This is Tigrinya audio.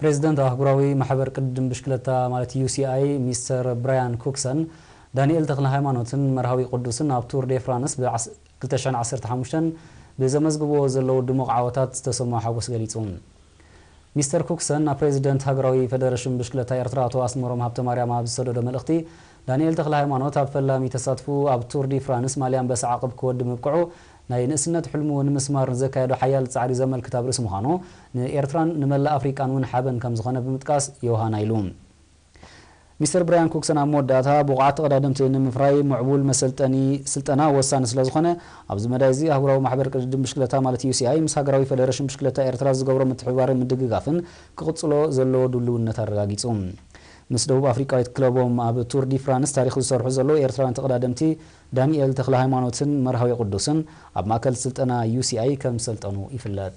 ፕሬዚደንት ኣህጉራዊ ማሕበር ቅድድም ብሽክለታ ማለት ዩ ሲ ኣይ ሚስተር ብራያን ኩክሰን፣ ዳንኤል ተክለ ሃይማኖትን መርሃዊ ቅዱስን ኣብ ቱር ዴ ፍራንስ ብ ክልተ ሽሕን ዓሰርተ ሓሙሽተን ብዘመዝግብዎ ዘለዉ ድሙቕ ዓወታት ዝተሰምዖ ሓጎስ ገሊጹ። ሚስተር ኩክሰን ናብ ፕሬዚደንት ሃገራዊ ፈደረሽን ብሽክለታ ኤርትራ ኣቶ ኣስመሮም ሃብተማርያም ኣብ ዝሰደዶ መልእኽቲ፣ ዳንኤል ተክለ ሃይማኖት ኣብ ፈላሚ ተሳትፉ ኣብ ቱር ዲ ፍራንስ ማልያ ኣንበሳ ዓቕብ ክወዲ ምብቅዑ፣ ናይ ንእስነት ሕልሙ ንምስማር ንዘካየዶ ሓያል ጻዕሪ ዘመልክት ኣብ ርእሲ ምዃኑ፣ ንኤርትራን ንመላእ ኣፍሪቃን እውን ሓበን ከም ዝኾነ ብምጥቃስ ዮሃና ኢሉ። ሚስተር ብራያን ኩክሰን ኣብ መወዳእታ፣ ብቑዓት ተቐዳደምቲ ንምፍራይ ምዕቡል መሰልጠኒ ስልጠና ወሳኒ ስለ ዝኾነ፣ ኣብዚ መዳይ እዚ ኣህጉራዊ ማሕበር ቅድድም ብሽክለታ ማለት ዩ ሲ ኣይ ምስ ሃገራዊ ፈደረሽን ብሽክለታ ኤርትራ ዝገብሮ ምትሕብባርን ምድግጋፍን ክቕጽሎ ዘለዎ ድልውነት ኣረጋጊጹ። ምስ ደቡብ ኣፍሪቃዊት ክለቦም ኣብ ቱር ዲ ፍራንስ ታሪኽ ዝሰርሑ ዘለዉ ኤርትራውያን ተቐዳደምቲ ዳንኤል ተክለ ሃይማኖትን መርሃዊ ቅዱስን ኣብ ማእከል ስልጠና ዩ ሲ ኣይ ከም ዝሰልጠኑ ይፍለጥ።